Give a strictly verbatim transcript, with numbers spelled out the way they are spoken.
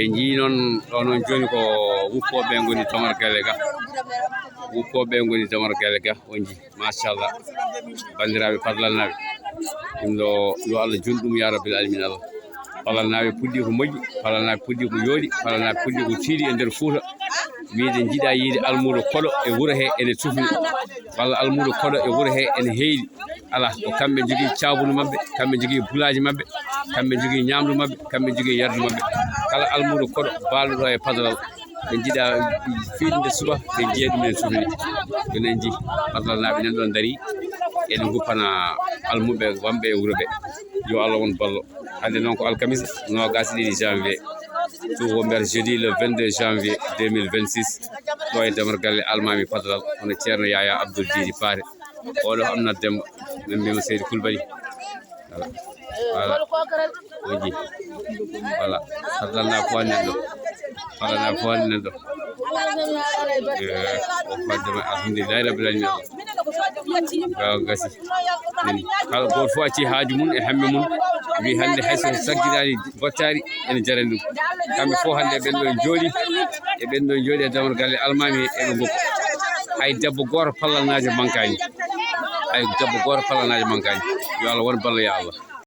En njii noon ɗo noon jooni ko wuppooɓe ngoni tomar galle ga. Wuppooɓe ngoni tomar galle ga, on njii. Machallah. Banndiraaɓe Fadlalnaaɓe. Ɗum ɗo yo Allah jun ɗum ya rabbil alamin Allah. Fadlalnaaɓe puɗɗi ko moƴƴi, Fadlalnaaɓe puɗɗi ko yooɗi, Fadlalnaaɓe puɗɗi ko tiiɗi e nder Fuuta. Miɗen njiɗa yiide almuudo koɗo e wuro he ene tufni. Walla almuudo koɗo e wuro he ene heyɗi. Ala ko kamɓe njogii caabundu maɓɓe, kamɓe njogii bulaaji maɓɓe, kamɓe njogii ñaamdu maɓɓe, kamɓe njogii yardu maɓɓe. Kala almuudo koɗo baalɗo ɗo e Fadlal, ɓe njiɗa fiɗnde suba, ɓe njiya ɗum en sufni. Ɗum en njii Fadlalnaaɓe nan ɗon ndarii, ene nguppana almuɓɓe wonɓe e wuro ɓe. Yo Allah won ballo. Hannde noon ko alkamisa noogaas e ɗiɗi janvier. Ɗum ko mbiyata jeudi le vingt-deux janvier deux mille vingt-six. Ɗo e damar galle Almaami Fadlal, hono Ceerno Yaya Abdoul Didi Paate. Oɗo Amnat Demba, min mbiyamo Seydi Kulbali. Voilà. Voilà. O jii. Voilà. Fadlalnaaɓe fof nanɗo. Fadlalnaaɓe fof nanɗo. Eh, o fadde ma, alhamdulillahi rabbil alamin. Ga gasi. Min kala gooto fof acci haaju mum e hamme mum. Mbi hannde hay so sagginaani bottaari ene jarani ɗum. Kamɓe fof hannde ɓen ɗon njooɗi. E ɓen ɗon njooɗi e damar galle Almaami he eɓe ngoppa. Hay debbo gooto Fadlalnaajo mankaani. Hay debbo gooto Fadlalnaajo mankaani. Yo Allah won ballo ya Allah.